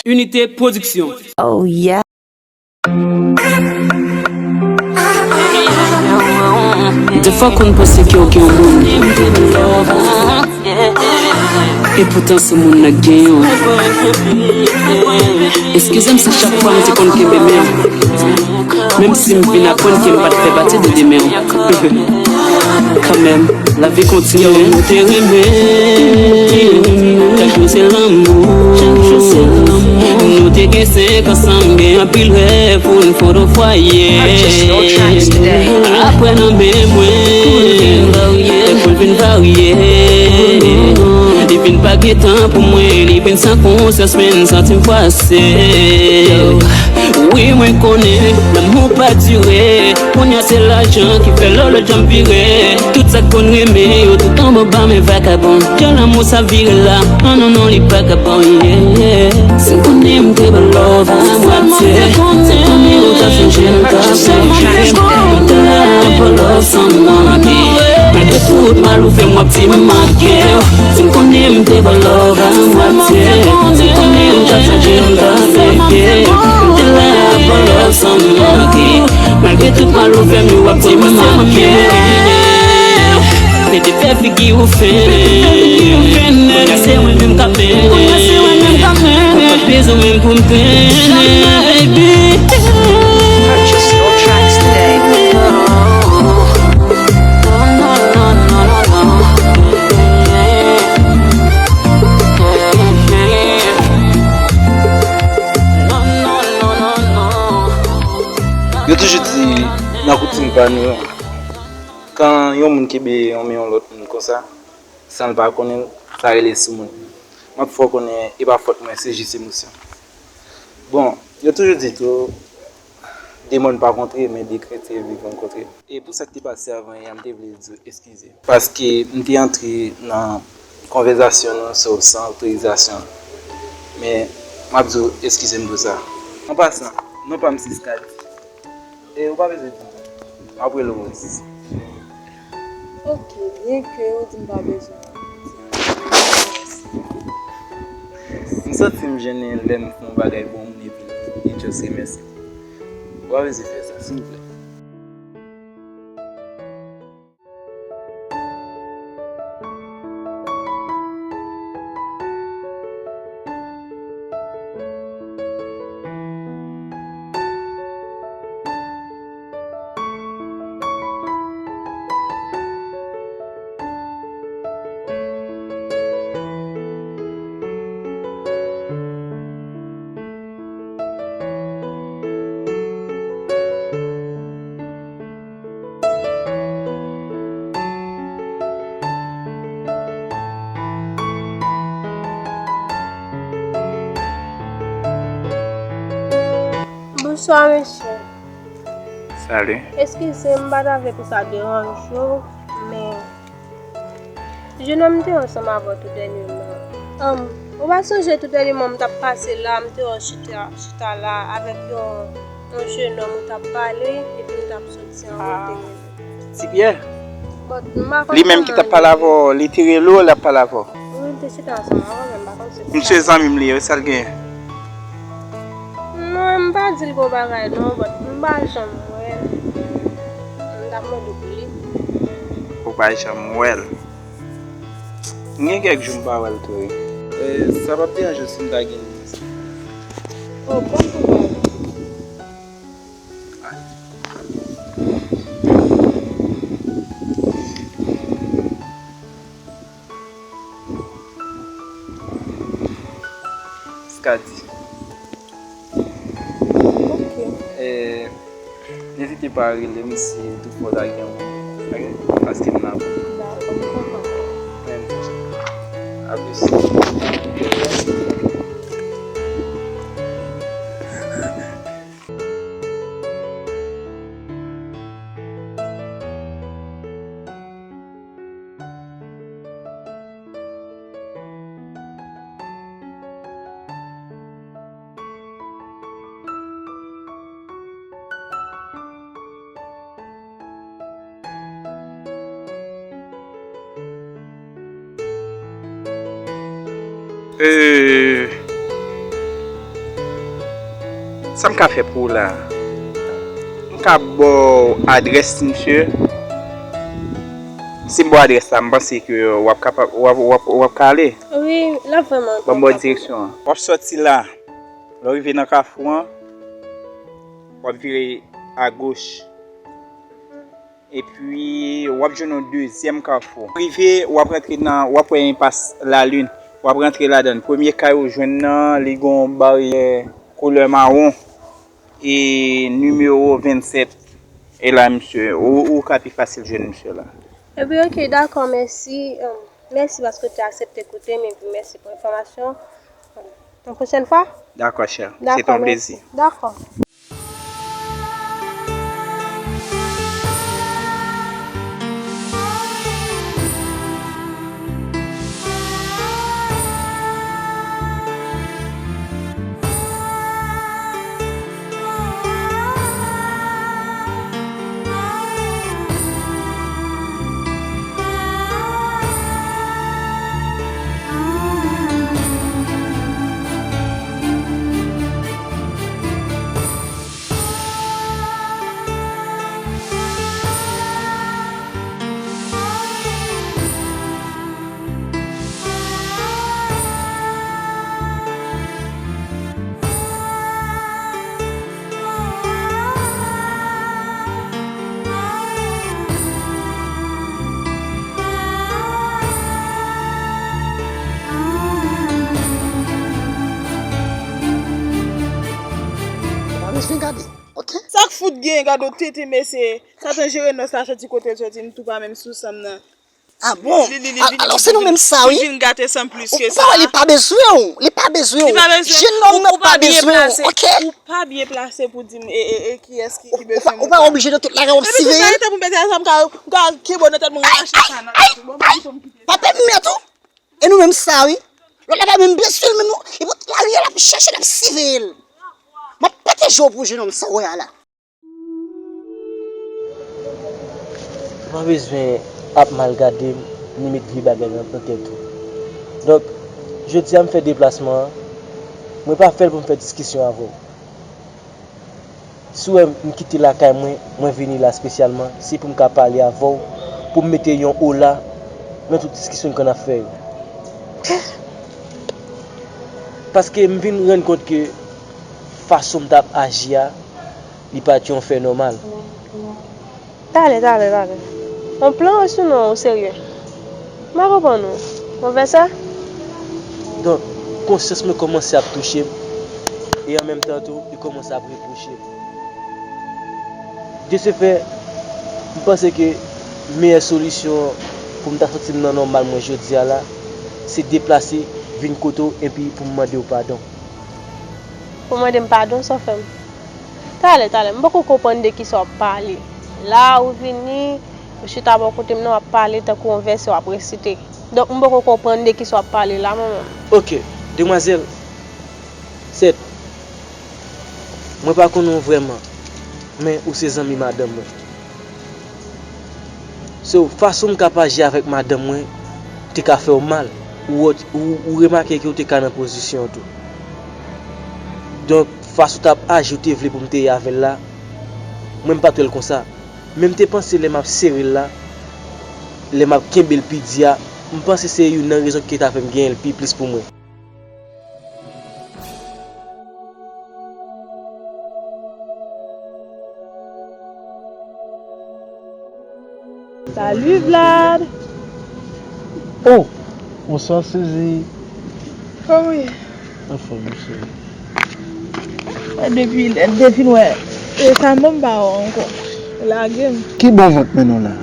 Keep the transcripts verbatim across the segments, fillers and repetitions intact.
Unité Production. Oh yeah. Defwa w konn panse ke w gen yon moun, epoutan se moun nan k genyen w. Eskize m si chak fwa m te konn kenbe men w, menm si m vin aprann ke m pa t fè pati de demen w. Kanmenm, lavi kontinye. Yo, nou te renmen, chak jou se lanmou. Nou te gen senk ansanm, gen anpil rèv pou n fonde yon fwaye. Apre nan men mwen, lè pou l vin varye. Li vin pa gen tan pou mwen, li vin san konsyans, men m santi m fwase. Wi, mwen konnen lanmou pa dire. Kounye a se lajan ki fè lòlòj an vire. Tout sa k konn renmen yo tout anba ba men vakabon. Jan lanmou sa vire la. Non, non, non, li pa ka bon, yeah, yeah. Si m konnen m te ba w love a mwatye. Si m konnen ou ta sonje m ta sonje. M ta la pou love san manke. Malgre tout mal ou fè m w ap di m manke w. Si m konnen m te ba w love a mwatye. Si m konnen ou ta sonje m ta sonje. M te la pou love san manke. Malgre tout mal ou fè m yo w ap di m manke. Mete fè figi ou fennen. Kounye a se mwen menm k ap mennen. Mwen pa bezwen menm pou m trennen, baby. Purchase your tracks today. Yo toujou di nan koutim pa nou an, kan yon moun kenbe yon men yon lòt moun konsa, san l pa konnen l, sa rele soumoun. M ap fè w konnen e pa fòt mwen, se jis emosyon. Bon, yo toujou di tou, de mòn pa kontre, men de kretyen vivan kontre. E pou sa k te pase avan yè a, m te vle di w eskize. Paske m te antre nan konvèsasyon nou sou san otorizasyon. Men, m ap di w eskize m pou sa. An pasan, non pa m se Skady. E ou pa bezwen di m. M ap rele w Rose. Ok, byenke ou di m pa bezwen. M santi m jennen lè m fè yon bagay pou yon moun epi li just remèsye m. Ou pa bezwen fè sa, silvouplè. Bonswa mesye. Salut. Eskize m, m pa ta vle pou sa deranje w, men jenòm m te ansanm avè w tou dènyèman. Anm, ou pa sonje tou dènyèman m t ap pase la, m te wè w chita, chita la avèk yon, yon jenòm ou t ap pale, epi m t ap soti an wote. Ti Pyè, But m pa konn li menm ki t ap pale avè w, li te rele w, l ap pale avè w. Wi, m te chita ansanm avè w, men m pa konn si Misye zanmi m li ye, sa l genyen? Non, m pa di l gwo bagay non, but m pa janm wè l. M t ap mande w pou li. Ou pa janm wè l. M gen kèk jou m pa wè l tou wi. Eh, sa p ap deranje w si m ta gen li? Oh, bon pou mwen. Skady. Ok. Eh, n'ezite pa rele m si toutfwa w ta gen yon, ok? Paske m la pou ou. Dakò, m kontan. Men, a plis. Eh, Sa m ka fè pou ou la? M ka ba w adrès misye? Si m ba w adrès la, m panse ke w ap kapab, w ap, w ap, w ap ka ale? Wi, l ap vrèman kontan pou mwen. Ban m ba w direksyon an. W ap sòti la, lè w rive nan kafou an, w ap vire agoch. Epi, w ap jwenn yon dezyèm kafou. Rive, w ap rantre nan, w ap wè enpas Lalin. W ap rantre ladan l. Premye kay ou jwenn nan, li gen yon baryè koulè mawon. E nimewo vennsèt. E la, misye, ou, ou ka pi fasil jwenn misye la. Ebyen, oke, dakò, mèsi. Em, mèsi paske w te aksepte koute m, epi mèsi pou enfòmasyon. Yon pwochèn fwa? Dakò, chè. Se te yon plezi. Dakò, mèsi. Dakò. Pa bezwen gade, oke? Sa k fout gen, gade w tete mesye. Satan jere nòs la soti kote l soti, m tou pa menm sou san m nan. Ah bon? Li, li, li vin, alò, se nou menm sa, wi. Li vin gate san plis ke sa. Ou pa wè li pa bezwen w, li pa bezwen w. Li pa bezwen. Jennonm nan pa bezwen w, oke? Ou pa byen plase pou di m, e, e, e, kiyès ki, ki bezwen mwen. Ou pa oblije nan tout lari w ap siveye l. Epi tout bagay tan pou m pete a sa, m ka, m ka kenbe w nan tèt mwen, rache sa nan tèt ou. Bon, bon, bon, m kite sa. Pa pèmèt ou. E nou menm sa, wi. Lòt la pa menm bezwen l, menm non. Epi tout lari a l ap chèche, l ap siveye l. M ap pete je w pou jennonm sa w wè a la. Ou pa bezwen ap mal gade m, ni met vye bagay nan, nan tèt ou. Donk, jodi a m fè deplasman an, mwen pa fè l pou m fè diskisyon avè w. Si w wè m kite lakay mwen, mwen vini la espesyalman, se pou m ka pale avè w, pou m mete yon ola nan tout diskisyon ke n ap fè yo. Paske m vin rann kont ke fason m t ap aji a, li pa t yon fè nòmal. Talè, talè, talè. On plan wi, sinon ou serye? M pa konprann ou. Konvèsa? Donk, konsyans mwen kòmanse ap touche m, e an menm tan tou, li kòmanse ap repwoche m. De ce fait, m panse ke meyè solisyon pou m ta santi m nan nòmal mwen jodi a la, se deplase, vin kote w, epi pou m mande w padon. Pou mande m padon, sa w fè m? Talè, talè, m poko konprann de kisa w ap pale. La, ou vini, ou chita bò kote m nan, w ap pale tankou yon vèsè w ap resite. Donk, m poko konprann de kisa w ap pale la, manman m. Oke, demwazèl, sèt, mwen pa konnen w vrèman, men ou se zanmi madanm mwen. So, fason m k ap aji avèk madanm mwen te ka fè w mal. Ou, ou, ou remake ke w te ka nan pozisyon an tou. Donk, fason w t ap aji, ou te vle pou m te ye avè l la, mwen m pa t wè l konsa. Men m te panse lè m ap sere l la, lè m ap kenbe l pi di a, m panse se youn nan rezon ki ta fè m genyen l pi plis pou mwen. Salut Vlad! Oh! Bonswa Suzy! Kòman w ye? Anfòm wi cheri. Mwen depi, depi n wè, e sa menm m pa wè w ankò. Ou lage m. Ki bon vant mennen w la?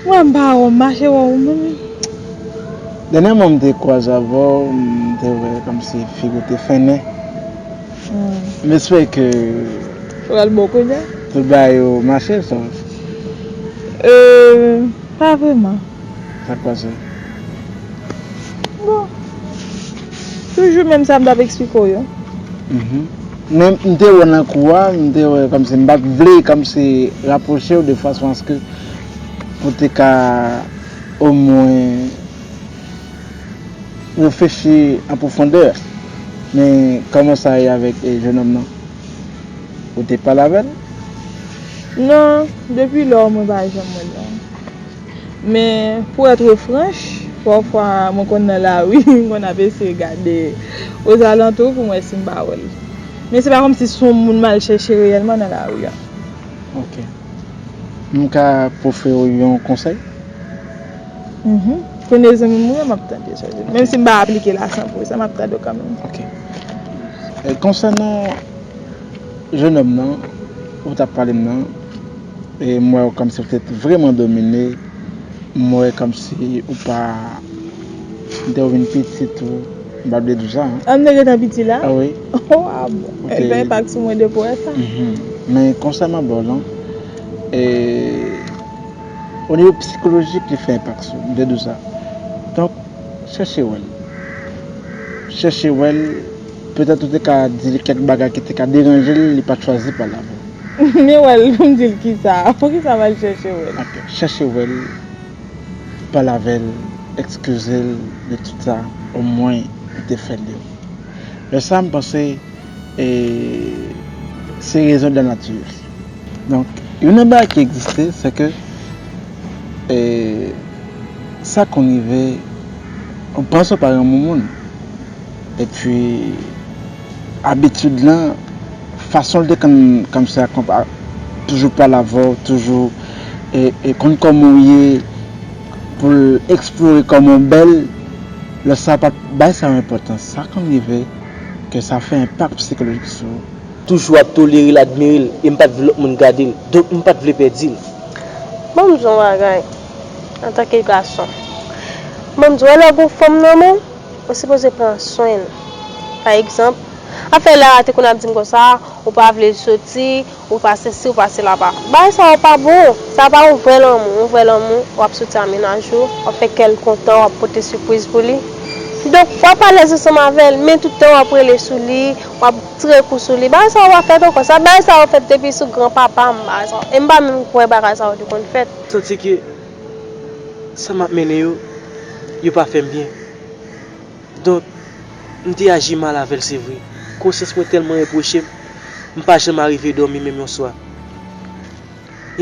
Mwen m pa wè w, m mache wè w menm. Dènyèman m te kwaze avè w, m te wè kòmsi figi w te fennen. M espere ke pral bon kounye a. Tout bagay yo mache, sa w? Euh, pa vrèman. Sa k pase? Bon. Toujou menm sa m t ap eksplike w yo. Mhm. Men m te wè nan kou a, m te wè kòmsi m pa t vle kòmsi rapwoche w de fason aske pou te ka omwen reflechi an pwofondè. Men kòman sa ye avèk, eh, jennonm nan? Ou te pale avè l? Non, depi lò mwen pa janm wè l non. Men, pou èt franch, pafwa mwen konn nan lari, m konn ap eseye gade ozalantou pou m wè si m pa wè l. Men se pa kòmsi se yon moun m al chèche reyèlman nan lari a. Ok. M ka ofri w yon konsèy? Mhm. Kounye zanmi m ou ye, m ap tande sa. Menm si m pa aplike l a san pou san, m ap tande w kanmenm. Ok. E, konsènan jennonm nan, ou t ap pale m nan, e m wè w kòmsi w te vrèman domine, m wè kòmsi ou pa, m te w vin piti tou, m pa vle di w sa, hein. An, m te gentan piti la? Ah wi. Oh, ah bon. Ok. Li fè enpak sou mwen depi w wè sa. Mhm. Men konsèy m ap ba w lan, e, o nivo psikolojik, li fè enpak sou m, m te di w sa. Donk, chèche wè l. Chèche wè l. Petèt ou te ka di li kèk bagay ki te ka deranje l, li pa t chwazi pale avè w. Men wè l pou m di l kisa? Poukisa m al chèche wè l? Ok, chèche wè l, pale avè l, eskize l de tout sa, omwen ou te fè l yo. Lè sa, m panse, e, se rezon de la nature. Donk, youn nan bagay ki egziste, se ke, e, sa konn rive, ou panse w pa renmen yon moun. Epi, abitid lan, fason l te konn kòmsi a konpa, toujou pale avè w, toujou, e, e konn kòman w ye, pou l eksplore kòman w bèl, lè sa pa t bay sa yo enpòtans. Sa konn rive ke sa fè enpak sikolojik sou ou. Toujou ap tolere l, admire l, e m pa t vle lòt moun gade l, donk m pa t vle pèdi l. Ban m di w yon bagay, antanke gason. Ban m di w, lè w gen yon fanm nan men w, ou sipoze pran swen l. Pa egzanp, afè Lara te konn ap di m konsa, ou pa vle l soti, ou pa sesi, ou pa sela pa. Bagay sa yo pa bon. Sa pa yon vrè lanmou. Yon vrè lanmou, w ap soti a mennaj ou, w ap fè kè l kontan, w ap pote sipriz pou li. Donk, w ap alèz ansanm avè l, men tout tan w ap rele sou li, w ap tire kou sou li. Bagay sa yo pa fèt ankò. Sa, bagay sa yo fèt depi sou granpapa m, bagay sa yo. E m pa menm kwè bagay sa yo te konn fèt. Santi ke sa m ap mennen yo, yo pa fè m byen. Donk, m te aji mal avè l, se vre. Konsyans mwen tèlman repwoche m, m pa janm arive dòmi menm yon swa.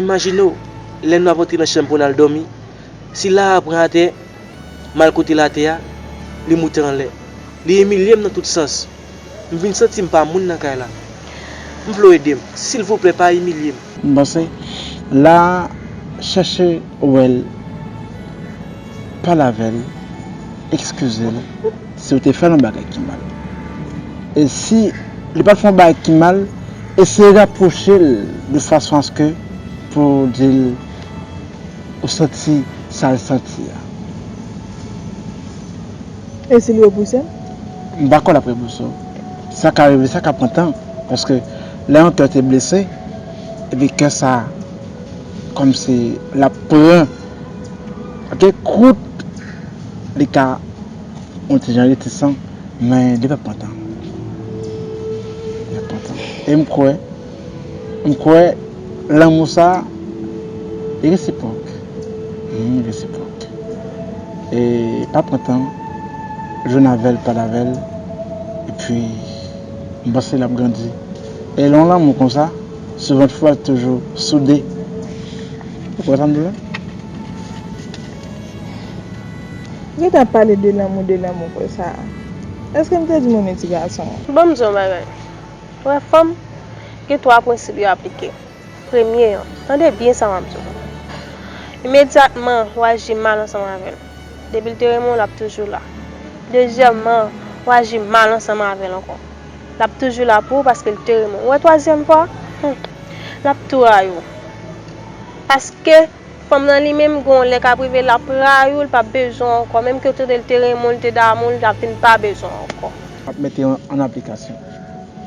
Imajine w, lè nou ap antre nan chanm pou n al dòmi, si Lara pran atè, m al kote l atè a, li moute anlè. Li imilye m nan tout sans. M vin santi m pa moun nan kay la. M vle w ede m. Silvouplè, pa imilye m. M panse, la, chèche wè l, pale avè l, eskize l, si w te fè l yon bagay ki mal. E si li pa t fè yon bagay ki mal, eseye rapwoche l de fason aske pou w di l ou santi sa l santi a. E si l repouse m? M pa kwè l ap repouse w. Sa ka rive, sa ka pran tan. Paske lè yon kè te blese, epi kè sa, kòmsi l ap pran, ok, kout, li ka yon ti jan retisan, men li p ap pran tan. Li p ap pran tan. E m kwè, m kwè lanmou sa, li resipwòk. Hmm, li resipwòk. E pa pran tan, jwenn avè l, pale avè l, epi m panse l ap grandi. E lè yon lanmou konsa, souvantfwa l toujou soude. Ou konprann sa m di w la? Ou gentan ap pale de lanmou, de lanmou konsa. Èske m te di w renmen ti gason? Ban m di w yon bagay. Ou wè fanm, gen twa prensip yo aplike. Premye an, tande byen sa m ap di w. Imedyatman, w aji mal ansanm avè l. Depi l te renmen w, l ap toujou la. Dezyèmman, w aji mal ansanm avè l ankò. L ap toujou la pou ou paske l te renmen w. Ou wè twazyèm fwa, hmm, l ap tou rayi w. Paske fanm nan li menm, gen yon lè k ap rive, l ap rayi w, l p ap bezwen w ankò. Menm ke w tande l te renmen w, l te damou w, l ap vin pa bezwen w ankò. Ap mete an, an aplikasyon.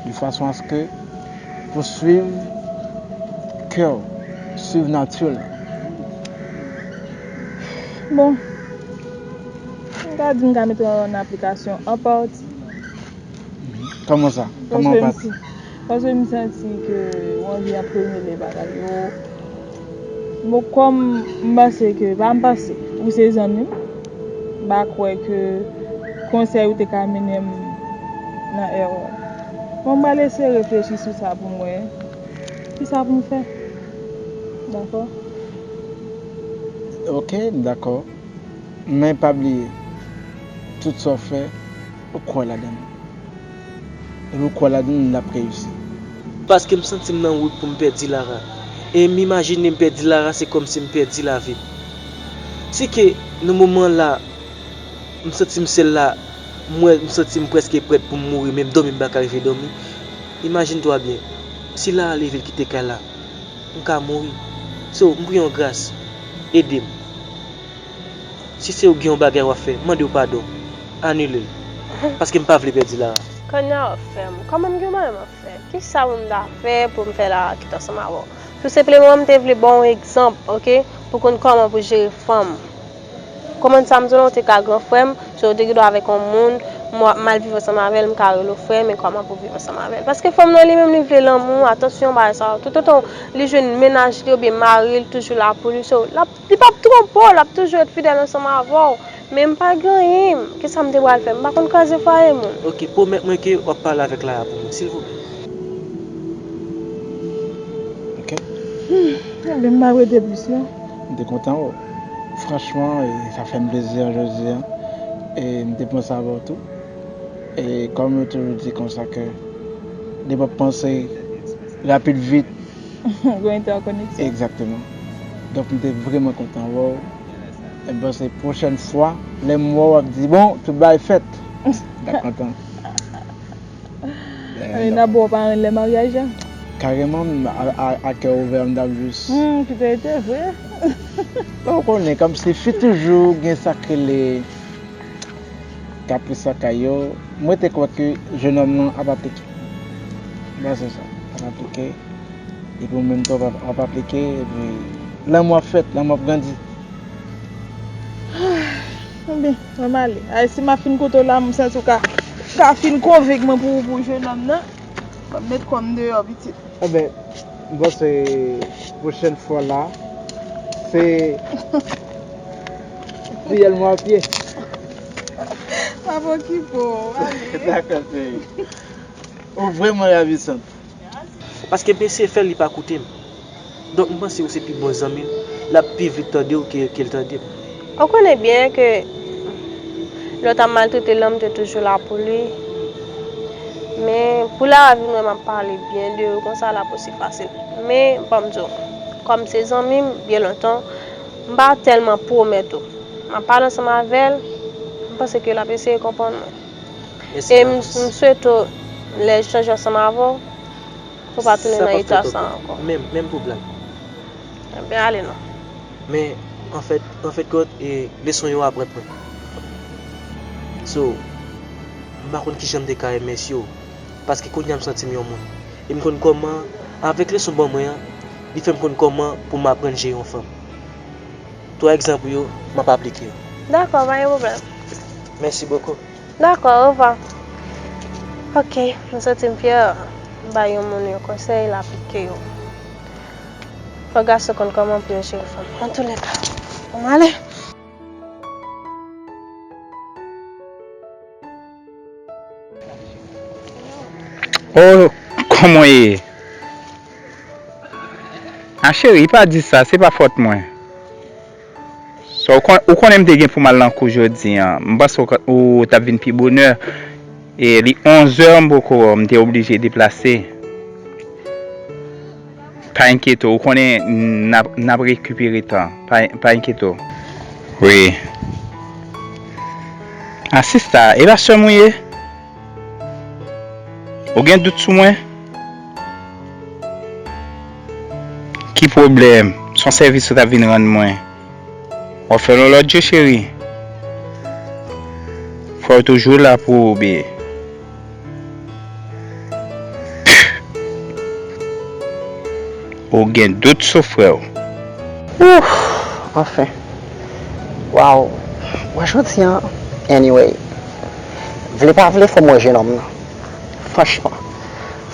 De fason aske pou swiv kè w, swiv nati w la. Bon, m ka di m ka mete an aplikasyon an pati. Kòman sa? Kòman an pati? Paske m si, paske m santi ke w anvi ap remele bagay yo. Bon, kòm m panse ke, pa m panse, ou se zanmi m, m pa kwè ke konsèy ou te ka mennen m nan erè. Bon, m pral eseye reflechi sou sa pou m wè. Kisa pou m fè? Dakò. Ok, m dakò. Men pa bliye, tout sa w fè, ou kwè ladan l. Epi ou kwè ladan l, l ap reyisi. Paske m santi m nan wout pou m pèdi Lara. E m imajine m pèdi Lara se kòmsi m pèdi lavi m. Si ke nan moman la, m santi m sèl la, m wè m santi m prèske prèt pou m mouri, menm dòmi m pa ka rive dòmi. Imajine twa byen, si Lara leve l kite kay la, m ka mouri. So, m priye w gras, ede m. Si se ou gen yon bagay w ap fè, mande w padon. Anile l. Paske m pa vle pèdi Lara. Kanya w ap fè m. Kòman m gen yon bagay m ap fè? Kisa pou m ta fè pou m fè Lara kite ansanm avè w? Tou senpleman, m te vle ba w yon egzanp, oke? Pou konn kòman pou jere fanm. Konprann sa m di w la, w te ka gran frè m, so w te gen dwa avèk yon moun, m w ap mal viv ansanm avè l, m ka rele w frè m, e kòman pou viv ansanm avè l. Paske fanm nan li menm li vle lanmou, atansyon, bagay sa yo. Toutotan li jwenn mennaj li oubyen mari l toujou la pou li, so l ap Li p ap twonpe w, l ap toujou ret fidèl ansanm avè w. Men m pa gen anyen, kisa m te pral fè? M pa konn kraze fwaye moun. Ok, pwomèt mwen ke w ap pale avèk Lara pou mwen, silvouplè. Ok. Ebyen, m p ap rete plis non. M te kontan wè w. Franchman, e, sa fè m plezi jodi a. E m te panse avè w tou. E kòm yo toujou di konsa ke depi w ap panse rapid vit, Gen entèkoneksyon. Egzakteman. Donk, m te vrèman kontan wè w. E m panse pwochèn fwa, lè m wè w, w ap di, bon, tout bagay fèt. M ta kontan. Ann, n ap ba w parenn lè maryaj la. Kareman, m, a, a, a kè ouvè, m t ap jis. Hmm, petèt, se vre. Ou konnen, kòmsi fi toujou gen sa k rele kapris lakay yo, mwen te kwè ke jenòm nan ap aplike. Bon, se sa, ap aplike. Epi ou menm tou w ap, w ap aplike, epi lanmou ap fèt, lanmou ap grandi. Bon, mwen ale. Ay, si m ap fin kote w la, m santi w ka, ka fin konvenk mwen pou, pou jenòm nan. Ban m met kò m deyò, pitit. Enben, m panse pwochèn fwa la, se fiyèl mwen ap ye. Pa okipe w, ale. Dakò, cheri. Ou vrèman ravisant. Paske m eseye fè l, li pa koute m. Donk, m panse ou se pi bon zanmi l, l ap pi vle tande w ke, ke l tande m. Ou konnen byen ke lè w t ap maltrete l lan, m te toujou la pou li. Men, pou Lara vin wè m ap pale byen de ou konsa, l ap osi fasil. Men, ban m di w, kòm se zanmi m, byen lontan, m pa tèlman pwomèt ou. M ap pale ansanm avè l, m panse ke l ap eseye konprann mwen. E m, m swete w lè l chanje ansanm avè w, pou w pa tounen nan eta sa ankò. Menm, menm pou blag. Ebyen, ale non. Men, anfèt, anfèt, kot, e, leson yo aprann mwen. So, m pa konn kijan m te ka remèsye w, paske kounye a m santi m yon moun. E m konn kòman, avèk leson w ban mwen an, li fè m konn kòman pou m aprann jere yon fanm. Twa egzanp ou yo, m ap aplike yo. Dakò, pa gen pwoblèm. Mèsi bokou. Dakò, orevwa. Ok, m santi m fyè. M bay yon moun yon konsèy, l aplike yo. Fò gason konn kòman pou yo jere fanm. Antouleka, ann ale. Oh, kòman w ye? A cheri, pa di sa, se pa fòt mwen. So, ou kon-, ou konnen m te gen pou m al nan kou jodi a. M panse w, ou t ap vin pi bonè. E li onzè, m poko, m te oblije deplase. Pa enkyete w, ou konnen n ap, n ap rekipere tan. Pa, pa enkyete w. Wi. A sista, e pa sè m ou ye? Ou gen dout sou mwen? Ki pwoblèm? S on sèvis ou t ap vin rann mwen. W ap fè l yon lòt je, cheri. Frè w toujou la pou ou, bebe. Ou gen dout sou frè w. Ouf, anfen. Waw. Mwen jodi an, anyway. Vle pa vle, fò m wè jenòm nan. Franchman.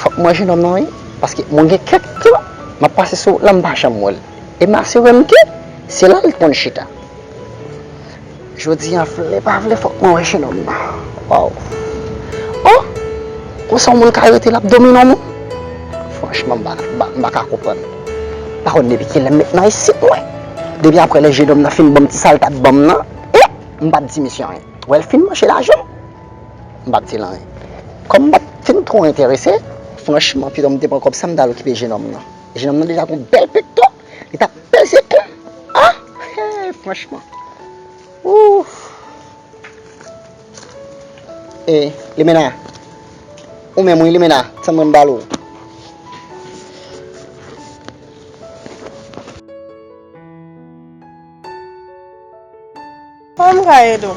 Fòk m wè jenòm nan, wi. Paske mwen gen kèk tan, m ap pase sou la, m pa janm wè l. E m asire m ke se la l konn chita. Jodi a, vle pa vle, fòk mwen wè jenòm nan. Waw. Oh! Konsa yon moun ka rete l ap domine yon moun? Fò Franchman, m pa, m pa, m pa ka konprann. M pa konn depi kilè m met nan isit, mwen. Depi apre lè jenòm nan fin ban m ti sa l t ap ban m nan, e m pa t di misye anyen. Wè l fin manje lajan m, m pa t di l anyen. Kòm m pa t fin twò enterese, franchman, pito m te pran kòb sa m t al okipe jenòm nan. Jenòm nan deja gon bèl pekto, li t ap peze kou m. Ah! Hey, franchman. Ouf! E, Limena. Ou menm wi, Limena. Tann mwen m ba l ou. Kòman m ka ede w?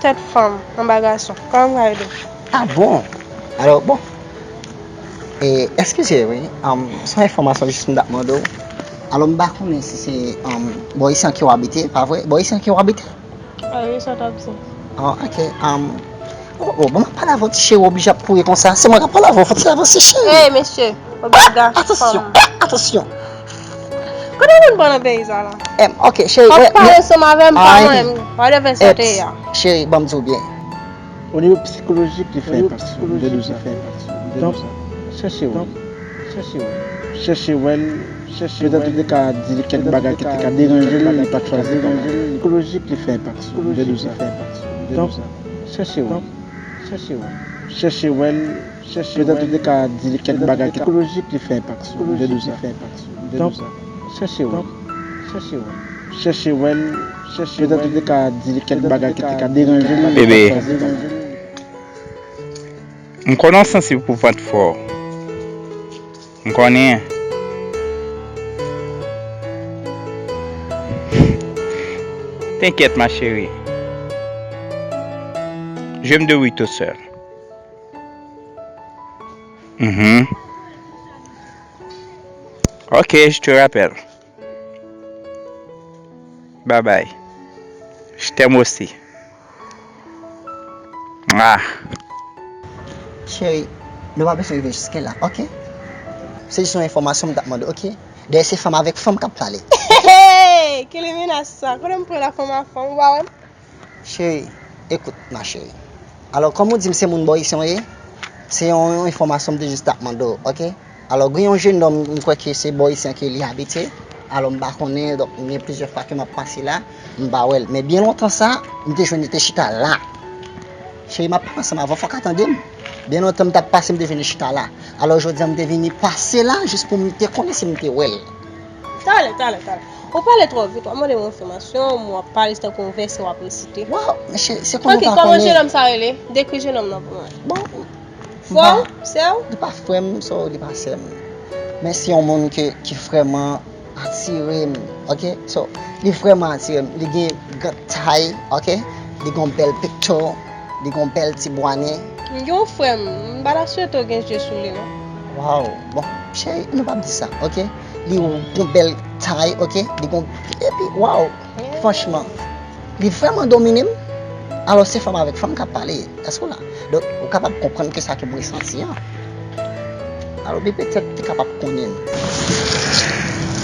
Tèt fanm anba gason. Kòman m ka ede w? Ah bon? Alò, bon. E, eskize wi, um, se yon enfòmasyon jis m t ap mande w. Alò, m pa konnen si se, um, bò isi an ke w abite, pa vre? Bò isi an ke w abite? Ah, wi, sa w t ap di. Oh, ok. Um, oh, oh, bon, m ap pale avè w, ti cheri, w oblije ap kouri konsa. Se mwen k ap pale avè w, fò w ti avanse, cheri. Ey, mesye, w ap gade fanm. Atansyon, ah, atansyon. Kote moun pran nan peyi sa la? Em, ok, cheri. W ap pale ansanm avè m, pa mwen menm. Whatever sa te ye a. Cheri, ban m di w byen. O nivo psikolojik, li fè enpak sou ou, m te di w sa. Donk, chèche wè l. Chèche wè l. Petèt ou te ka di li kèk bagay ki te ka deranje l, li pa t chwazi kòman. Psikolojik, li fè enpak sou ou, m te di w sa. Donk, chèche wè l. Chèche wè l. Petèt ou te ka di li kèk bagay ki te ka. Psikolojik, li fè enpak sou ou, m te di w sa. Donk, chèche wè l. Chèche wè l. Petèt ou te ka di li kèk bagay ki te ka deranje l, li pa t chwazi kòman. Bebe, m konnen w sansib pou vant fò. M konnen. T'inquiète, ma chérie. Je me débrouille tout seul. Mhm. Ok, je te rappelle. Bye bye. Je t'aime aussi. Ah. Cheri, nou pa bezwen rive jiske la, ok? Se jis yon enfòmasyon m t ap mande, ok? Dayè se fanm avèk fanm k ap pale. Hey! Ki limena sa? Kote m pran la fanm a fanm? Ou pa wè m? Cheri, écoute, ma chérie. Alò, kòm ou di m se moun bò isi an w ye, se yon, yon enfòmasyon m te jis t ap mande w, ok? Alò, gen yon jenòm, m kwè ke se bò isi an ke li abite. Alò, m pa konnen, donk, gen plizyè fwa ke m ap pase la, m pa wè l. Men byen lontan sa, m te jwenn li te chita la. Cheri, m ap pale ansanm avè w, fòk w tande m. Byen lontan m t ap pase, m te jwenn li chita la. Alò, jodi a, m te vini pase la, jis pou m te konnen si m te wè l. Talè, talè, talè. Ou pale twò vit, w ap mande mwen enfòmasyon, w ap pale tankou yon vèsè w ap resite. Waw, mesye, se konnen ou pa konnen. Ok, kòman jenòm sa rele? Dekri jenòm nan pou mwen. Bon, frè w? Sè w? Li pa frè m, so, li pa sè m. Men se yon moun ke, ki vrèman atire m, ok? So, li vrèman atire m. Li gen gran tay, ok? Li gen yon bèl pekto, li gen yon bèl ti bwa nen. M gen yon frè m, m pa ta swete w gen je sou li, non. Waw, bon, cheri, nou p ap di sa, ok? Li gen yon bèl tay, ok? Li gen, epi, waw, franchman, li vrèman domine m. Alò, se fanm avèk fanm k ap pale. Èske w la? Donk, ou kapab konprann ke sa ke m resanti an. Alò, li petèt te kapab konnen m.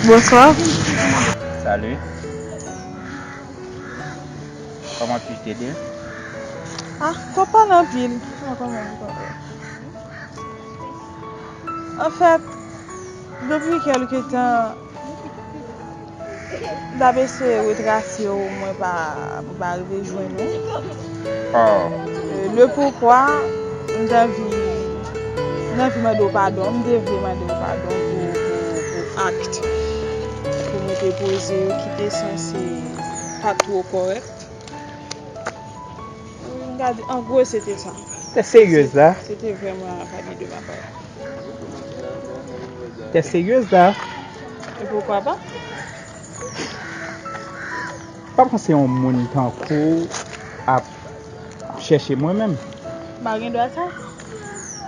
Bonsoir. Salut. Comment puis-je t'aider? Ah, w ap pale anpil. Ah, kòman, kòman? Anfèt, depi kèlke tan, m t ap eseye retrase w, mwen pa, mwen pa rive jwenn ou. Oh. Euh, le pourquoi, m t anvi, m t anvi mande w padon, m te vle mande w padon pou, pou, pou akt ke mwen te poze yo ki te sanse pa t twò kòrèk. M ka di, an gwo, se te sa. T'es sérieuse là? Se te vrèman rabi de ma part. T'es sérieuse là? Et pourquoi pas? Pa panse yon moun tankou w ap chèche mwen menm. M pa gen dwa sa.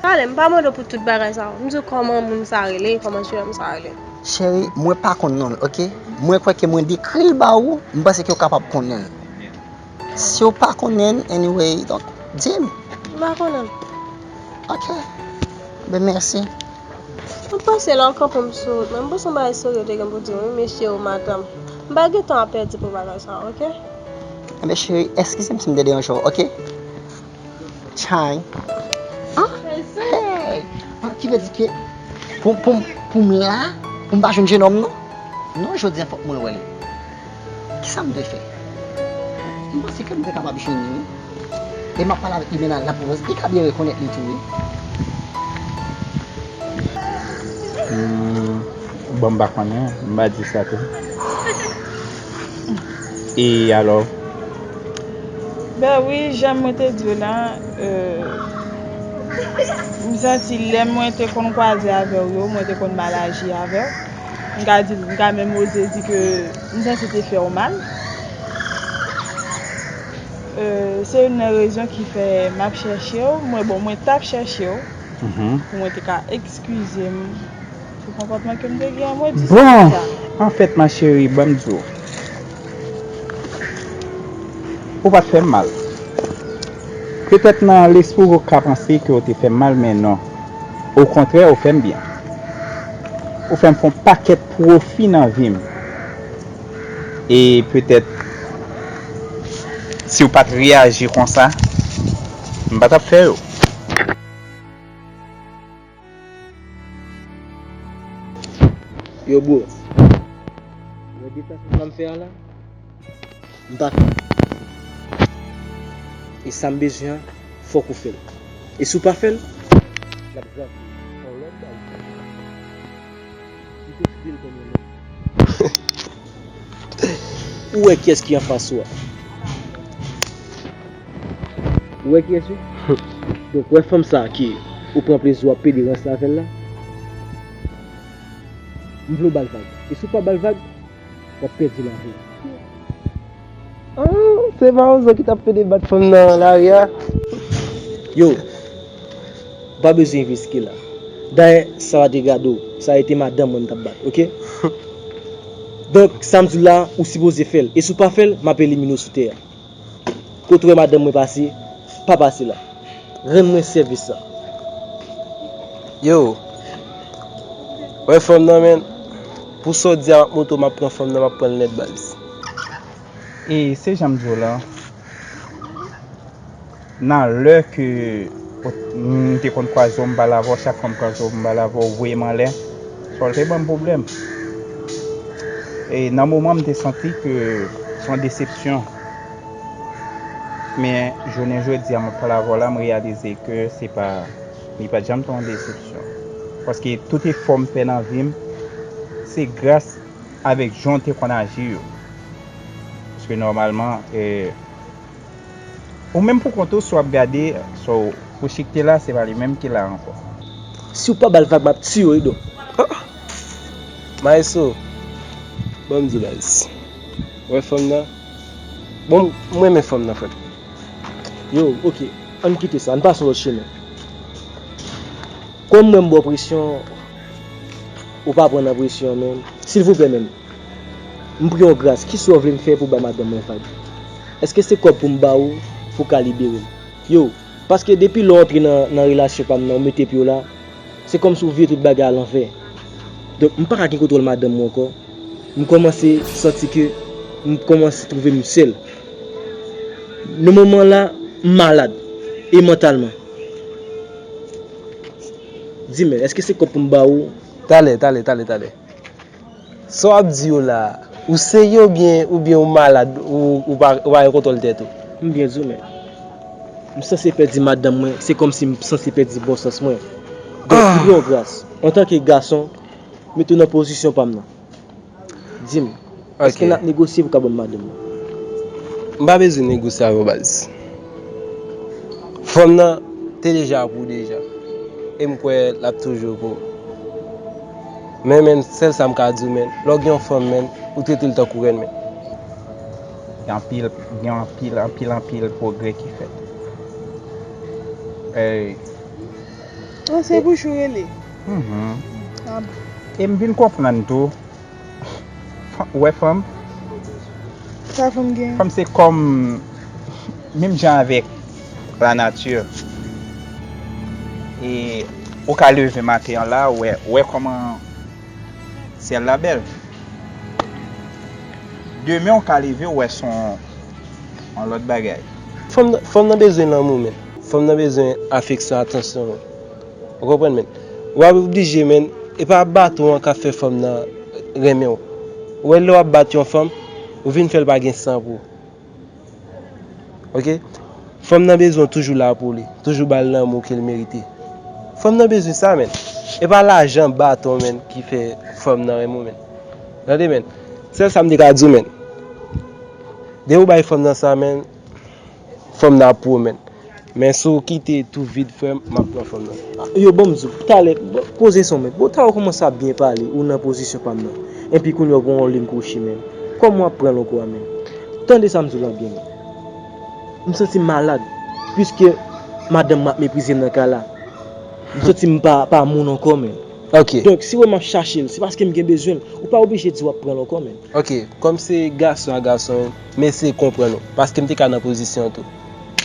Talè, m pa mande w pou tout bagay sa yo. M di w kòman moun sa rele, kòman jenòm sa rele. Cheri, mwen pa konn non l, ok? Mwen kwè ke mwen dekri l ba ou, m panse ke w kapab konnen l. Si w pa konnen l, anyway, donk, di m. M pa konnen l. Ok. Ben, mèsi. Mwen panse lè w kanpe m sou wout, mwen, m panse yon bagay serye w te gen pou di m, wi, mesye ou madanm. M pa gen tan ap pèdi pou bagay sa, ok? Enben, cheri, eskize m si m te deranje w, ok? Chay. Ah? Hey! Ok, Ki vle di ke pou, pou, pou m la, pou m pa jwenn jenòm non? Non, jodi a fòk mwen wè li. Kisa m te fè? M panse ke m te kapab jwenn li, wi. E m ap pale avèk li menaj la pou li ka byen rekonèt li tou, wi. Hmm, bon, m pa konnen, m pa di sa tou. E alò? Ben wi, jan mwen te di w la, euh, m santi lè mwen te konn kwaze avè w yo, mwen te konn mal aji avè w. M ka di, m ka menm oze di ke m santi te fè w mal. Euh, se youn nan rezon ki fè m ap chèche w. Mwen, bon, mwen t ap chèche w pou mwen te ka eskize m sou konpòtman ke m te gen an. Mwen di sa. Bon, anfèt, ma chérie, ban m di w, ou pa t fè m mal. Petèt nan lespri w ou ka panse ke w te fè m mal, men non. Okontrè, ou fè m byen. Ou fè m fè yon pakèt pwofi nan vi m. E petèt, si w pa t reyaji konsa, m pa t ap fè yo. Yo, bro. Wè deplasman sa m fè a la? M pa fè l. E sa m bezwen an, fòk ou fè l. E si w pa fè l, l ap grav vin yon lòt bagay. M konsidere l kòm yon lòt. Ou wè kiyès ki anfas ou a? Ou wè kiyès wi? Donk, wè fanm sa a ke ou pran plezi w ap pede ranse avè l la? M vle w ba l vag. E si w pa ba l vag, w ap pèdi lavi w. Ah, se pa ou ki t ap pede bat fanm nan lari a? Yo, ou pa bezwen riske la. Dayè, sa pa te gade w. Sa a te madanm mwen m t ap bat, oke? Donk, sa m di w la, ou sipoze fè l. E si w pa fè l, m ap elimine w sou tè a. Kote w wè madanm mwen pase, pa pase la. Rann mwen sèvis sa. Yo, wè fanm nan, men, pou sa w di a, m ap montre w, m ap pran fanm nan, m ap pran l nèt, baz. E se jan m di w la, nan lè ke m te konn kwaze w, m pale avè w, chak fwa m kwaze w, m pale avè w, ou voye m anlè, sa w te ban m pwoblèm. E nan moman, m te santi ke se yon desepsyon. Men, jounen jodi a, m ap pale avè w la, m reyalize ke se pa, li pa t janm te yon desepsyon. Paske tout efò m fè nan vi m, se gras avèk jan w te konn aji yo. Paske nòmalman, eh, ou menm pou kont ou, si w ap gade, so, Pouchik te la, se pa li menm ki la ankò. Si w pa ba l vag, m ap tiye w, wi, donk. Ah! Maestro, ban m di w, baz. Wè fanm nan? Bon, m renmen fanm nan, frè m. Yo, oke, ann kite sa, ann pase yon lòt chemen. Kòm mwen m ba w presyon, ou pa pran nan presyon an, men, silvouplè, men, m priye w gras, kisa w vle m fè pou bay madanm mwen vag? Èske se kòb pou m ba ou, pou w ka libere l? Yo, paske depi lè w antre nan, nan relasyon pa m nan, ou mete pye w la, se kòmsi w vire tout bagay alanvè. Donk, m pa ka gen kontwòl madanm mwen ankò. M kòmanse santi ke m kòmanse twouve m sèl. Nan moman la, m malad, e mantalman. Di mwen, èske se kòb pou m ba ou? Talè, talè, talè, talè. Sa w ap di yo la, ou serye oubyen, oubyen ou malad, ou, ou pa, ou pa gen kontwòl tèt ou? M byen di w, men. M sanse pèdi madanm mwen, se kòmsi m sanse pèdi bon sans mwen. Donk, ah, m fè w gras. Antanke gason, mete w nan pozisyon pa m nan. Di m, èske n ap negosye pou w ka ban m madanm mwen? M pa bezwen negosye avè w, baz. Fanm nan te deja pou w deja. E m kwè l ap toujou pou w. Men, men, sèl sa m ka di w, men, lè w gen yon fanm, men, ou trete l tankou rèn, men. Gen anpil, gen anpil, anpil, anpil pwogrè ki fèt. Eh, oh, se bouch ou rele. Mhm. Ah bon. E m vin konprann tou, Fa-, ou wè fanm? Sa fanm gen? Fanm se kòm menm jan avèk lanati. E ou ka leve maten an la, ou wè, ou wè kòman syèl la bèl. Demen ou ka leve, ou wè se yon, yon lòt bagay. Fanm nan, fanm nan bezwen lanmou, men. Fanm nan bezwen afeksyon, atansyon, men. Ou konprann, men? W ap oblije, menn. E pa baton an k ap fè fanm nan renmen w. Ou wè lè w ap bat yon fanm, ou vin fè l pa gen san pou ou. Oke? Fanm nan bezwen w toujou la pou li, toujou ba l lanmou ke l merite. Fanm nan bezwen sa, menn. E pa lajan, baton, menn, ki fè fanm nan renmen w, menn. Tande, menn. Sèl sa m te ka di w, menn. Depi w bay fanm nan sa, menn, fanm nan ap pou ou, menn. Men si w kite tou vid, frè m, m ap pran fanm nan. Yo, ban m di w, talè, poze son, menn. Bon, talè w kòmanse ap byen pale, ou nan pozisyon pa m nan. Enpi kounye a w pran yon liy kwochi, menn. Kòman w ap pran l ankò a, menn? Tande sa m di w la byen, menn. M santi m malad, piske madanm m ap meprize m nan kay la. M santi m pa, pa moun ankò, menn. Ok. Donk, si w wè m ap chache l, se paske m gen bezwen l. Ou pa oblije di w ap pran l ankò, menn. Ok, kòm se gason a gason, m eseye konprann ou, paske m te ka nan pozisyon an tou.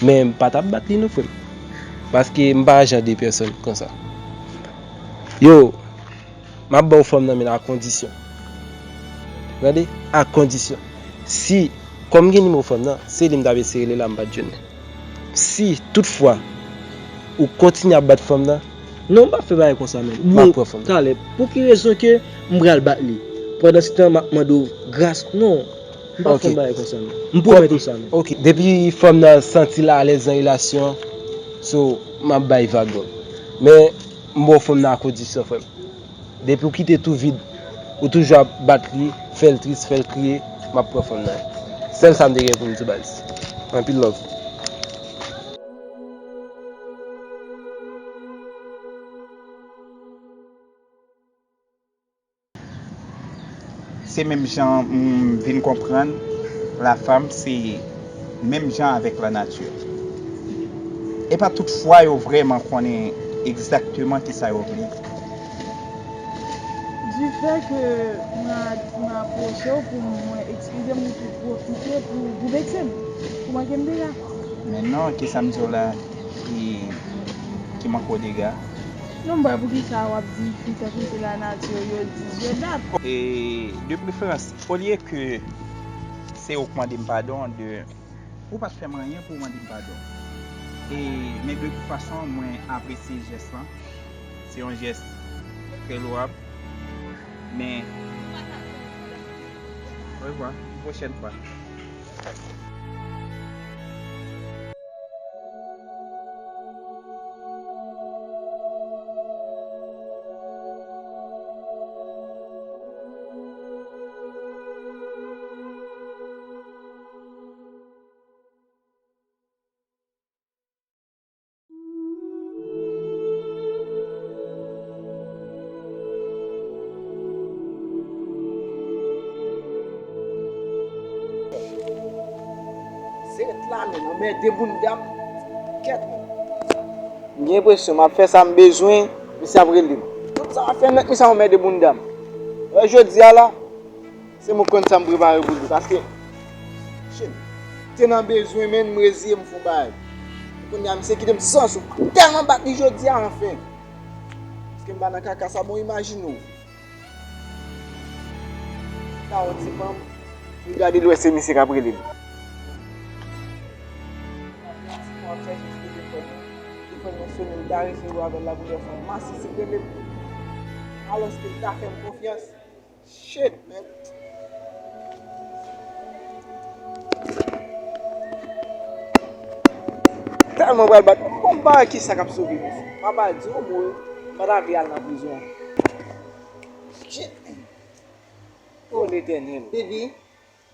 Men m pa t ap bat li non, frè m. Paske m pa jan de pèsòn konsa. Yo, m ap ba w fanm nan, men a kondisyon. Tande? A kondisyon. Si, kòm m gen nimewo fanm nan, se li m t ap eseye rele la, m pa t jwenn li. Si, toutfwa, ou kontinye ap bat fanm nan, non, m p ap fè bagay konsa, menn. M ap pran fanm nan. Talè, pou ki rezon ke m pral bat li? Pandansetan, m ap mande w gras. Non, m p ap fè yon bagay konsa, menn. M pwomèt ou sa, menn. Ok, depi fanm nan santi l alèz nan relasyon an, so, m ap bay vag, menn. Men, m ba w fanm nan a kondisyon, frè m. Depi w kite tou vid, ou toujou ap bat li, fè l tris, fè l kriye, m ap pran fanm nan. Sèl sa m te gen pou m di, baz. Anpil love. Se menm jan m vin konprann, la femme se menm jan avèk la nature. E pa tout fwa yo vrèman konnen egzakteman kisa yo vle. Du fait que mwen, mwen apwoche w pou mwen eskize m, ou tou pwofite pou, pou vekse m, pou manke m dega. Men non, kisa m di w la ki, ki manke w dega? Non, m pa wè poukisa w ap di fi tankou se lanati yo di je date. E, de preferans, olye ke se ou k mande m padon, de, ou pa t fè m anyen pou w mande m padon. E, men de tout fason, mwen apresye jès lan. Se yon jès trè lowab. Men, orevwa, yon pwochèn fwa. Se ret la menm, anmède bounda m. Kèt menm. M gen enpresyon m ap fè sa m bezwen, misye ap rele m. Tout sa m ap fè nèt, misye ap anmède bounda m. Wè jodi a la, se mwen k konn sa m prepare pou li, paske, shit, te nan bezwen, men m reziye m fè yon bagay. Kounye a, misye kite m san sou. M tèlman bat li jodi a, anfen. Paske m pa nan kaka sa, bon, imajine w. Sa yon ti fanm, li gade l wè se misye k ap rele l. Ti fanm ap chèche sou telefòn nan, telefòn nan sonnen, li ta resevwa apèl la, pou l wè se yon masisi k rele l. Alòske li ta fè m konfyans. Shit, man. Tèlman pral bat. Bon, m pa wè kisa k ap sove misye. Papa di yon mo, m pa ta vle al nan prizon. Shit. Oh, Letènèl. Baby,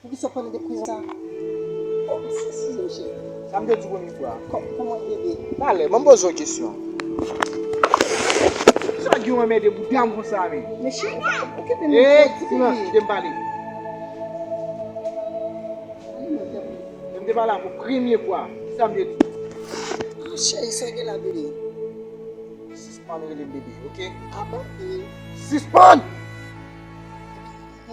poukisa w pale de prizon sa? Oh, m sezi, mesye. Sa m te di w premye fwa. Kò-, kòman, bebe? Talè, ban m poze w kesyon. Poukisa w gen w anmède bouda m konsa, men? Mesye, ou kenbe m. Ey, silans, kite m pale. Lè m te pale avè w premye fwa, kisa m te di? Ah, cheri, sa gen la, bebe? Sispann rele m bebe, oke? Ah bon? Sispann!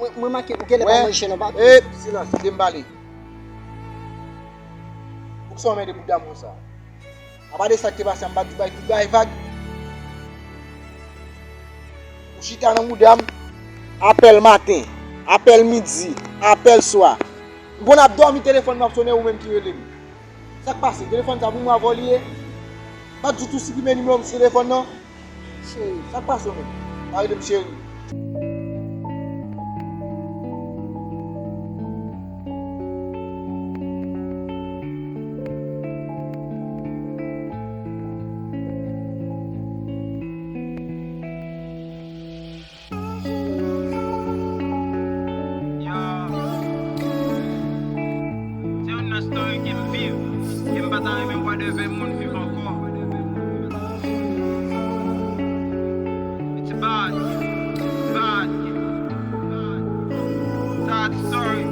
Mwen, mwen make ou genlè pa manje non, pa. Ey, silans, kite m pale. Poukisa w anmède bouda m konsa? Apa de sa k te pase a, m pa t di w bay tout bagay vag? Ou chita nan bouda m, apèl maten, apèl midi, apèl swa. M konn ap dòmi, telefòn nan ap sonnen, ou menm ki rele m. Sa k pase? Telefòn sa pou mwen avè w li ye? M pa t di w tou siprime nimewo m sou telefòn nan? Cheri, sa k pase w menm? Pa rele m cheri. Yo. Se youn nan story ke m viv, ke m pa ta renmen wadèvè moun viv ankò. It's bad, bad, sad story.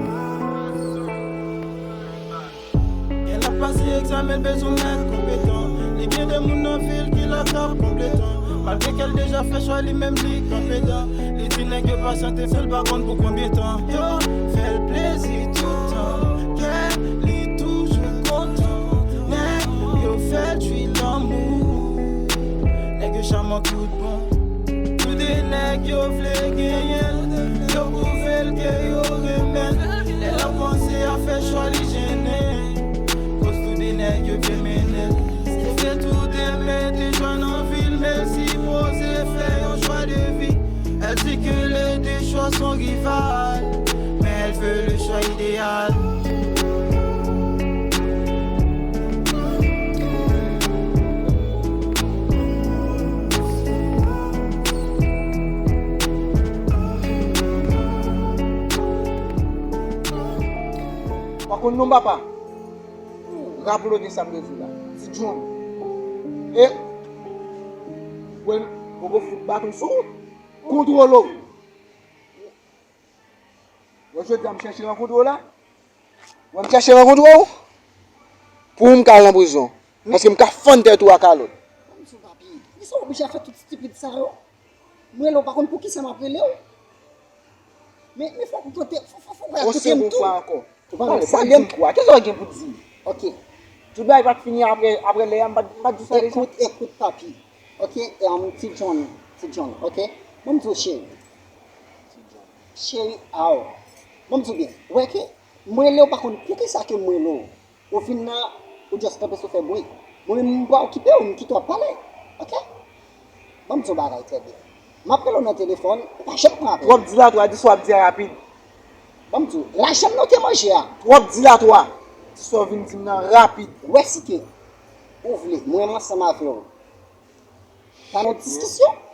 Gen l ap pase egzamen, l bezwen nèg konpetan. Li gen de moun nan vi l ki la k ap konpletan. Malgre ke l deja fè chwa li menm, li kanpe dan. Li di nèg yo pasyante, fè l pa konn pou konbyen tan. Yo fè l plezi tout tan. Kè li toujou kontan. Nèg yo fè l jwi lanmou. Nèg yo chaman tout bon. Tou de nèg yo vle genyen l, yo pwouve l ke yo renmen l. Lè l ap panse a fè chwa, li jennen. Koz tou de nèg yo vle mennen l. Li vle tou de mete jwa nan vi l, men l sipoze fè yon chwa de vi. Elle dit que les deux choix sont rivales, mais elle veut le choix idéal. Pa konn non papa. Raple w de sa m te di w la. Ti John. E, wè, Bobo fout baton sou ou. Kontwole w. Wè, jodi a m chèche rankontre w la. Wè, m chèche rankontre w pou m ka al nan prizon. Paske m ka fann tèt ou ak kalòt. Ban m di w, papi, li sa w oblije a fè tout stipid sa yo? Mwen la, w pa konn poukisa m ap rele w. Men, men fòk ou koute, fò, fò, fòk ou koute m tou. Yon segond fwa ankò. Ou pa konn sa m di w. Pale, pale m kwa. Kisa w gen pou di? Ok. Tout bagay pa t fini apre, apre lè a, m pa t, m pa t di sa deja? Ekout, ekout, papi. Ok, e, um, Ti John, Ti John, ok? Ban m di w, cheri. Cheri, aw. Ban m di w byen. Ou wè ke m rele w pa konn poukisa ke m rele w. Ou vin la, ou just kanpe sou fè bri. Mwen menm, m pa okipe w, m kite w ap pale. Ok? Ban m di w bagay trè byen. M ap rele w nan telefòn, ou pa janm pran apèl. Twòp dilatwa, di sa w ap di a rapid. Ban m di w, lajan m nan w te manje a. Twòp dilatwa, di sa w vin di m nan rapid. Ou wè si ke ou vle, mwen menm ansanm avè w. Pa nan diskisyon.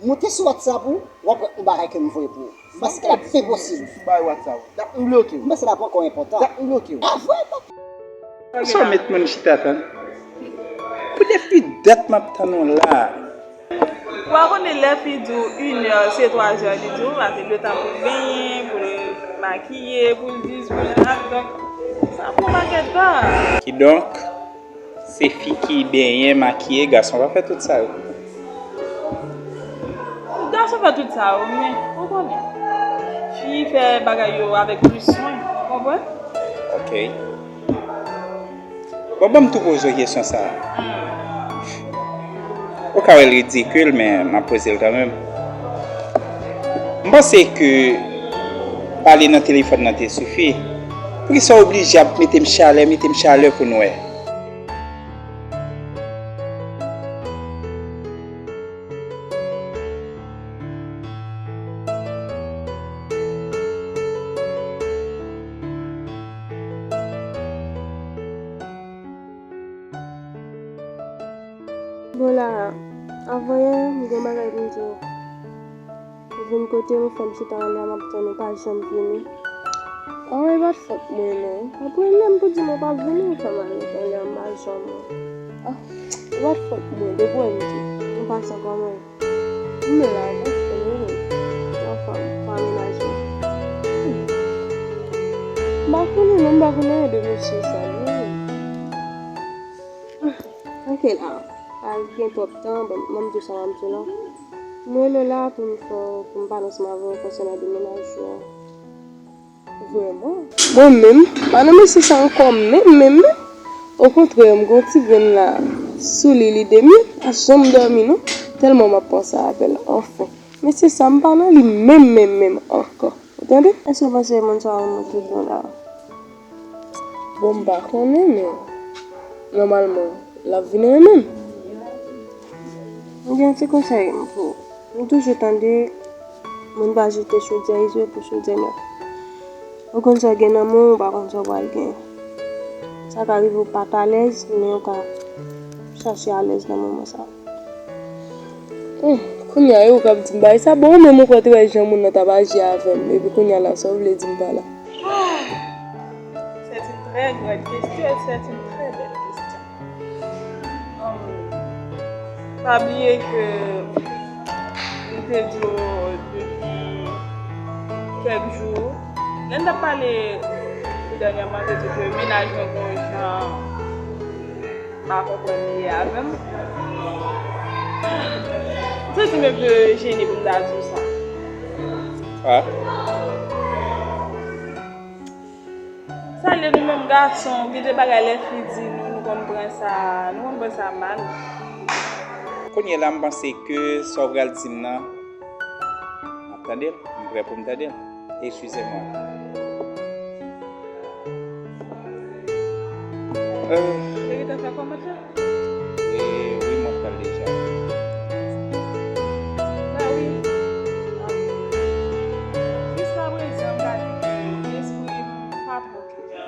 Moute sou WhatsApp ou, w ap wè yon bagay ke m voye pou ou. M panse ke l ap enposib. Sou bagay WhatsApp ou. Dat m bloke w. M panse l ap ankò enpòtan. Dat m bloke w. A vre, papa. Sa w met moun chita tann? Pou depi dat m ap tann ou la. Ou pa konnen lè fi di w inè, se twa zè li di w, paske l gen tan pou l benyen, pou l makiye, pou l dis, pou l dat. Donk, sa pran pakèt tan. Kidonk, se fi ki benyen, makiye, gason pa fè tout sa yo. Gason fè tout sa yo, men, ou konnen, fi fè bagay yo avèk plis swen, ou konprann? Ok. Bon, ban m tou poze w kesyon sa a. Hmm. Ou ka wè l ridikil, men m ap poze l kanmenm. M panse ke pale nan telefòn nan te sifi. Poukisa w oblije ap mete m chalè, mete m chalè pou n wè? Bon, la, avan yè, m gen bagay pou m di w. Ou vin kote m, fè m chita anlè a, m ap tann ou, pa janm vini. Anyen pa t fòt mwen, non. Apre lè m pou di m ou pa vini, ou fè m al ret anlè a, m pa janm wè. Ah, ou pa t fòt mwen, depi w wè m di. M pase kòman? M la, bon, se mwen menm. Anfen, pa menaje. M pa konnen, non, m pa konnen anyen de mesye sa, non. Ok la, pa gen twòp tan, ban m di w sa m ap di w la. M rele w la pou m fè w, pou m pale ansanm avè w konsènan demennaj ou a. Vrèman? Mwen menm, pa nan mesye sa ankò menm, menm, menm. Okontrè, m gen yon ti grenn la sou li, li dèmi, m pa janm dòmi non, tèlman m ap panse avè l, anfen. Mesye sa, m pa nan li menm, menm, menm ankò. Ou tande? Èske w panse moun sa a renmen w toujou la? Bon, m pa konnen, men nòmalman, l ap vin renmen m. Mwen gen yon ti konsèy m pou ou. M toujou tande moun pa jete chodyè izole pou chodyè nèf. Ou konn sa w gen nan men w, ou pa konn sa w pral gen. Sa ka rive w pa t alèz, men ou ka chache alèz nan moman sa. Hmm, kounye a, e ou k ap di m bagay sa? Bon, ou menm ou kwè te wè jan moun nan t ap aji avè m, epi kounye a la, sa w vle di m pa la? Ah, c'est une très grande question, c'est une très belle question. Um, pa bliye ke m te di w depi kèk jou, lè n t ap pale tou dènyèman, m te di ke mennaj mwen gon jan m pa konprann li ye avè m. M santi m enpe jene pou m ta di w sa. Ah. Sa lè nou menm gason, gen de bagay lè fi di nou, nou konn pran sa, nou konn pran sa mal. Kounye a la, m panse ke sa w pral di m nan, m ap tande l, m prè pou m tande l. Eskize mwen. Euh, Li gentan fè kòmantè? E wi, m ap pale deja. Ba wi. Jiska prezan, m ka di ke lespri m pa twò klè.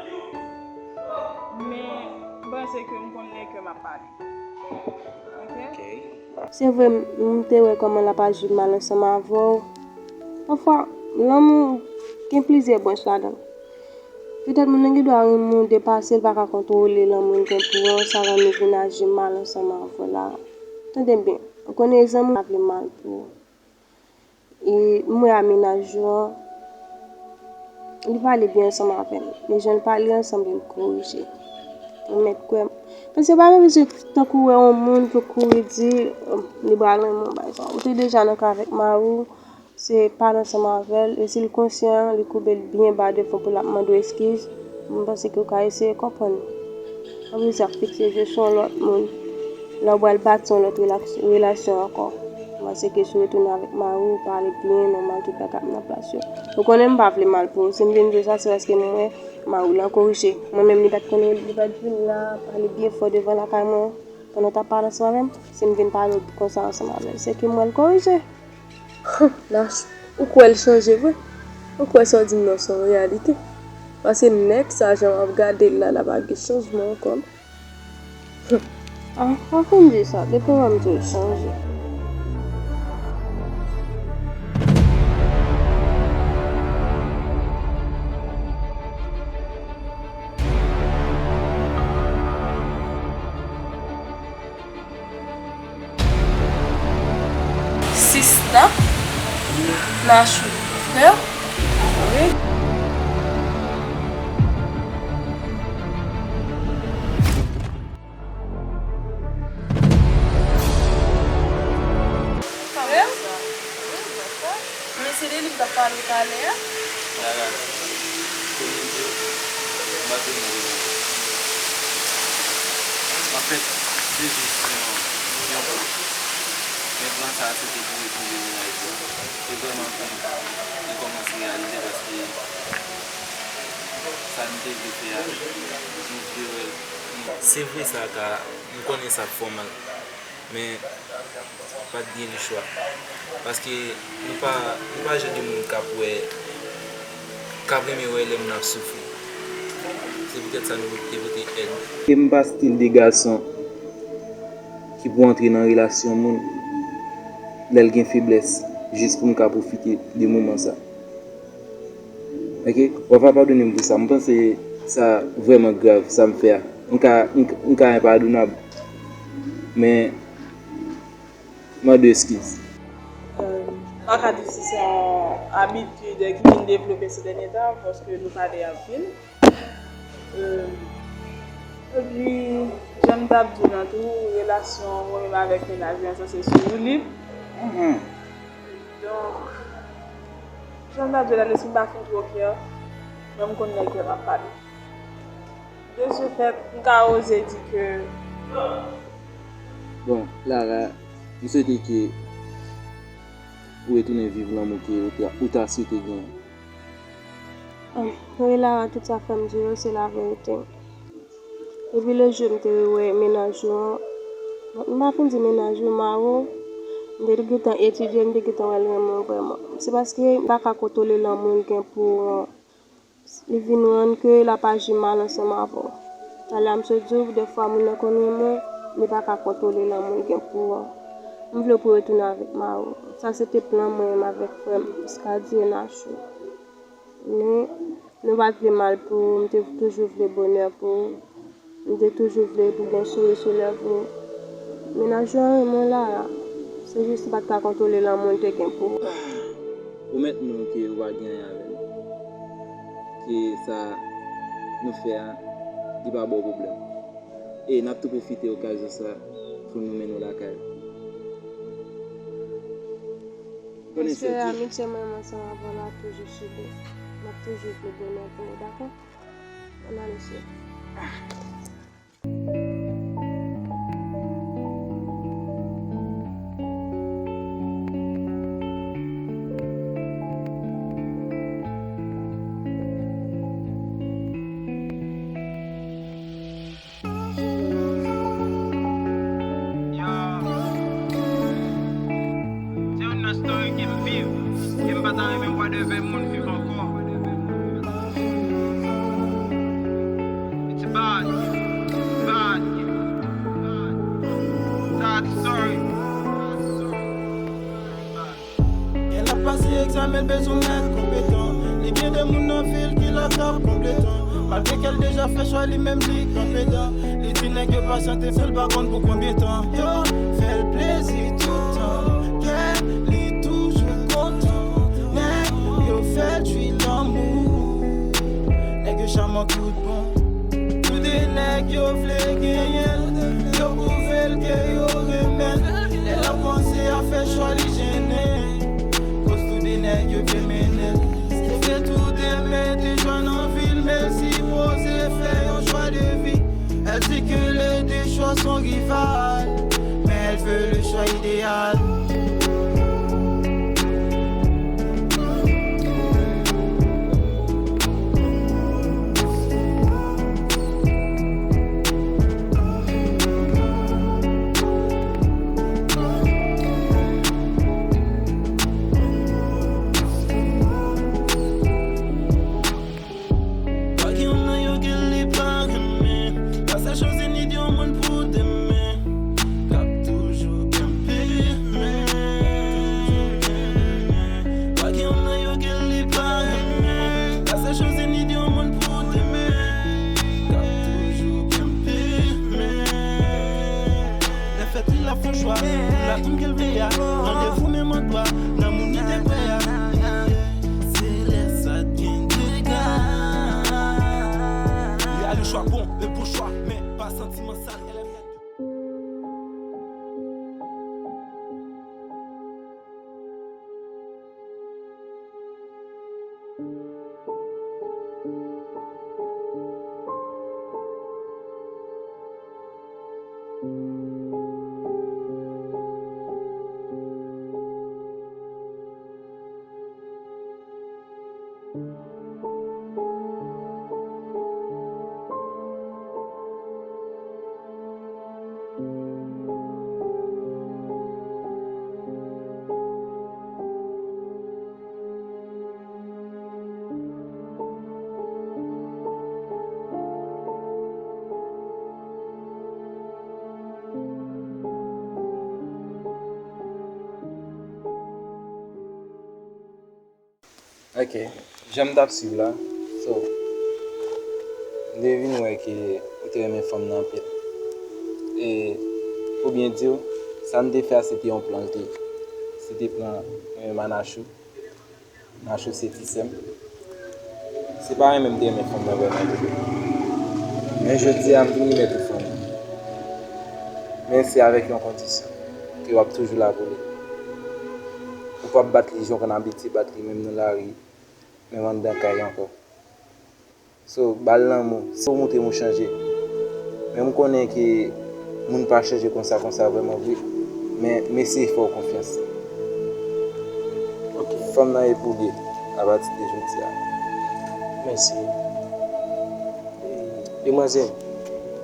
Men, m panse ke m konn lè ke m ap pale. Ok? Ok. Se vre, m te wè kòman l ap aji mal ansanm avè w. Pafwa, lanmou gen plizyè branch ladan l. Petèt moun nan gen dwa renmen w depase, l pa ka kontwole lanmou l gen pou ou an, sa rann li vin aji mal ansanm avè w la. Tande m byen, ou konnen zanmi w pa vle mal pou ou. E m wè a mennaj ou an, li pale byen ansanm avè m. Men jan l pale an sanble l korije. Ou mèt kwè m. Paske pa menm se tankou w wè yon moun pou kouri di, um, li pral renmen w, pa egzanp. Ou te deja nan ka avèk mari w, se pale ansanm avè l, e si l konsyan, li koube l byen ba devan pou l ap mande w eskiz, m panse ke w ka eseye konprann li. Anplis, y ap fikse je sou yon lòt moun. Lè w pral bati yon lòt relaks-, relasyon ankò. M panse ke si w retounen avèk mari w, pale byen, nòmal, tout bagay ap nan plas yo. Ou konnen m pa vle mal pou ou. Si m vin di w sa, se paske m wè mari w lan korije. Mwen menm, li pa t konnen, li pa t vin la, pale byen fò devan lakay mwen, pandan w t ap pale ansanm avè m. Si m vin pale w konsa ansanm avè l, se ke m wè l korije. Hum, Nachou, ou kwè l chanje vre? Ou kwè sa w di m nan se yon reyalite? Paske nèg sa, jan m ap gade l la, la pa gen chanjman ankò, non. Hum, ah, pa fin di sa, depi w wè m di w chanje. Sista, Nachou, frè w? Wi. Frè w? Men se de li m t ap pale talè a. Lara, kounye a, m pa te renmen. Anfèt, se jis yon, yon plan. Men plan sa a, se te pou retire mennaj la. Se vrèman pou m kòmanse reyalize paske sa n te vle fè a, nou vle wè l. Se vre sa ka, m konnen sa fè w mal. Men, pa t gen lechwa. Paske nou pa, nou pa jan de moun k ap wè, k ap renmen wè lè moun ap soufri. Se poutèt sa nou te pote èd. E m pa stil de gason ki pou antre nan relasyon moun lè l gen feblès, jis pou m ka pwofite de moman sa. Ok? W ap padone m pou sa. M panse sa vrèman grav, sa m fè a. M ka, m, m ka enpadonab. Men, mande eskiz. Euh, m pa ka di si se yon abitid ki vin devlope se dènye tan, paske nou pale anpil. Euh, epi, jan m t ap di w lan tou, relasyon mwen menm avèk mennaj mwen, sa se sou woulib. Mhm. Donk, jan m t ap di w la, lespri m pa fin twò klè, men m konn lè kè m ap pale. De ce fait, m ka oze di ke. Bon, Lara, m swete ke ou retounen viv lanmou ke ou ta, ou ta swete genyen. Wi, Lara, tout sa frè m di yo, se laverite. Depi le jou m te rewè mennaj ou an, m pa fin di mennaj ou, mari w, M te gentan etidye, m te gentan wè l renmen w vrèman. Se paske m pa ka kontwole lanmou l gen pou ou an. Li vin rann ke l ap aji mal ansanm avè w. Talè a m sot di w, dèfwa moun nan konn renmen w, li pa ka kontwole lanmou l gen pou ou an. M vle pou w retounen avèk mari w. Sa se te plan mwen menm avèk frè m, Skady e Nachou. Men, nou pa t vle mal pou ou, m te toujou vle bonè pou ou. M te toujou vle pou gen souri sou lèv ou. Mennaj ou an renmen w, Lara. Se jis li pa t ka kontwole lanmou l te gen pou ou. Pwomèt nou ke ou pa gen anyen avè l. Ke sa nou fè a, li pa ba w pwoblèm. E n ap tou pwofite okazyon sa pou nou mennen w lakay ou. Mesye, amitye mwen ansanm avè w la toujou sou do. M ap toujou vle bonè pou ou, dakò? Ann ale, cheri. Yo. Se youn nan story ke m viv, ke m pa ta renmen wè devè moun viv ankò. It's bad, bad, sad story. Bad. Gen l ap pase egzamen, l bezwen nèg konpetan. Li gen de moun nan vi l ki la k ap konpletan. Malgre ke l deja fè chwa li menm, li kanpe dan. Li di nèg yo pasyante, fè l pa konn pou konbyen tan. Yo fè l plezi toutan. Kè li toujou kontan. Nèg yo fè l jwi lanmou. Nèg yo chaman kout bon. Tou de nèg yo vle genyen l, yo pwouve l ke yo renmen l. Lè l ap panse a fè chwa, li jennen. Koz tou de nèg yo vle mennen l. Li vle tou de mete jwa nan vi l, men l sipoze fè yon chwa de vi. Elle dit que les deux choix sont rivales, mais elle veut le choix idéal. Pa gen youn nan yo ke li pa renmen. Pase chwazi ni de yon moun pou demen. K ap toujou kenbe men. Pa gen youn nan yo ke li pa renmen. Pase chwazi ni de yon moun pou demen. K ap toujou kenbe men. Lè fèt li la fè chwa. Pou la moun ke l vle a. Randevou menm andwa. Nan moun li te kwè a. Se lè sa t gen dega. Li a le chwa bon, le bon chwa, men pa santiman sal. Ok, jan m t ap swiv la, so, m te vin wè ke ou te renmen fanm nan anpil. E, pou byen di w, sa m te fè a, se te yon plan l te ye. Se te plan mwen menm a Nachou. Nachou se ti sè m. Se pa renmen m te renmen fanm nan vrèman vre. Men jodi a, m vin remèt ou fanm nan. Men se avèk yon kondisyon, ke w ap toujou la pou li. Ou p ap bat li jan w konn abitye bat li, menm nan lari, menm anndan kay ankò. So, ba l lanmou, se ou montre m ou chanje. Men m konnen ke moun pa chanje konsa, konsa vrèman vre. Men m eseye fè w konfyans. Ok. Fanm nan e pou li, apati de jodi a. Mèsi. E, demwazèl,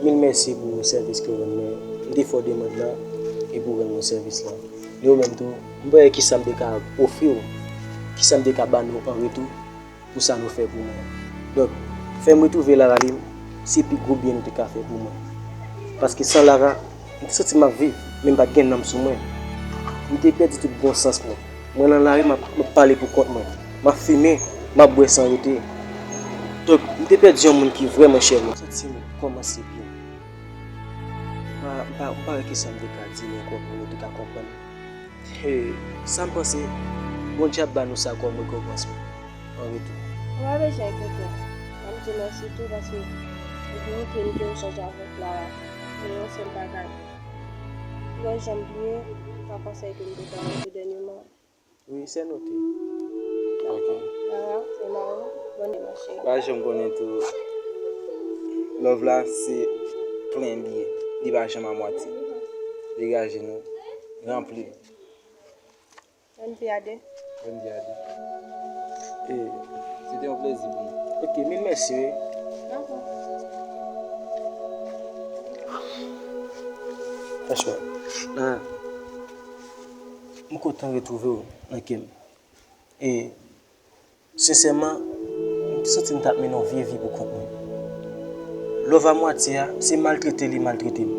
mil mèsi pou sèvis ke w rann mwen. M te fè w demann nan. epi w rann mwen sèvis la. Men ou menm tou, m pa wè kisa m te ka ofri w, kisa m te ka ba nou an retou pou sa nou fè pou mwen. Donk, fè m retwouve Lara li, se pi gwo byen nou te ka fè pou mwen. Paske san Lara, m te santi m ap viv, men m pa t gen nanm sou mwen. M te pèdi tout bon sans mwen. Mwen nan lari, m ap, m ap pale pou kont mwen. M ap fimen, m ap bwè san rete. Donk, m te pèdi yon moun ki vrèman chè mwen. M santi m kòmanse byen. M pa, m pa, m pa wè kisa m te ka di nou ankò pou nou te ka konprann. He, sa m panse, Bondye ap ba nou sa kòm rekonpans an retou. Ou pa bezwen enkyete w. M ap di w mèsi tou paske ou te montre m ke ou sonje avèk Lara. Men yon sèl bagay. Ou pa janm bliye, pa konsèy ke m te ba w tou dènyèman. Wi, se note. Ok. Lara, se mari w, bòn demach. Pa janm konnen tou, love la se plen li ye. Li pa janm a mwatye. Degaje nou, ranpli l. Bòn vi a de. Bòn vi a de. E, se te yon plezi pou mwen. Ok, mil mèsi, wi. Dakò. Franchman, la, m kontan retwouve w nan kè m. E, sensèman, m te santi m t ap mennen yon vye vi pou kont mwen. Love a mwatye a, se maltrete li maltrete m.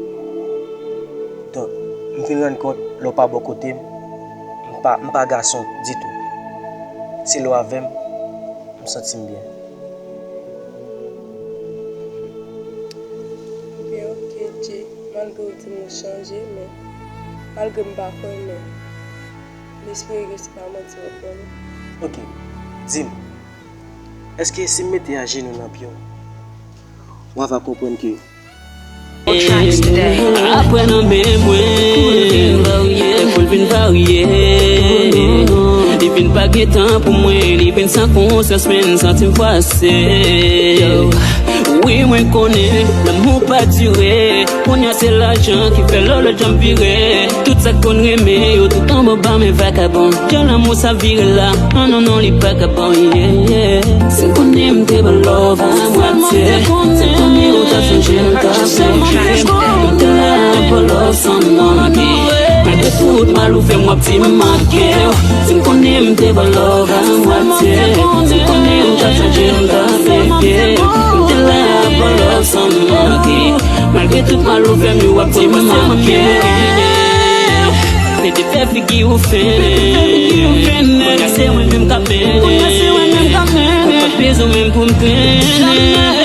Donk, m vin rann kont, lè w pa bò kote m, m pa, m pa gason ditou. Se lè w avè m, m santi m byen. Ebyen, ok, Jay, malgre w di m ou chanje, men malgre m pa kwè, men m espere ke se pa manti w ap ban m. Ok, di m, èske si m mete ajenou nan pye w, w a va konprann ke Apre nan men mwen, kou l vin varye, kou l vin varye. Li vin pa gen tan pou mwen, li vin san konsyans, men m santi m fwase. Wi, mwen konnen lanmou pa dire. Kounye a se lajan ki fè lòlòt janm vire. Tout sa k konn renmen yo, tout anba ba men vakabon. Jan lanmou sa vire la, non, non, non, li pa ka bon, yeah, yeah. Si m konnen m te ba w love a mwatye, si m konnen ou ta sonje m, ta sonje m, m te la pou love san manke. Malgre tout mal ou fè m, w ap di m manke w. Si m konnen m te ba w love a mwatye, si m konnen ou ta sonje m, ta sonje m, m te la pou love san manke. Malgre tout mal ou fè m yo, w ap di m manke. Mete fè figi ou fennen. Mwen kase mwen menm k ap mennen. Mwen pa bezwen menm pou m trennen.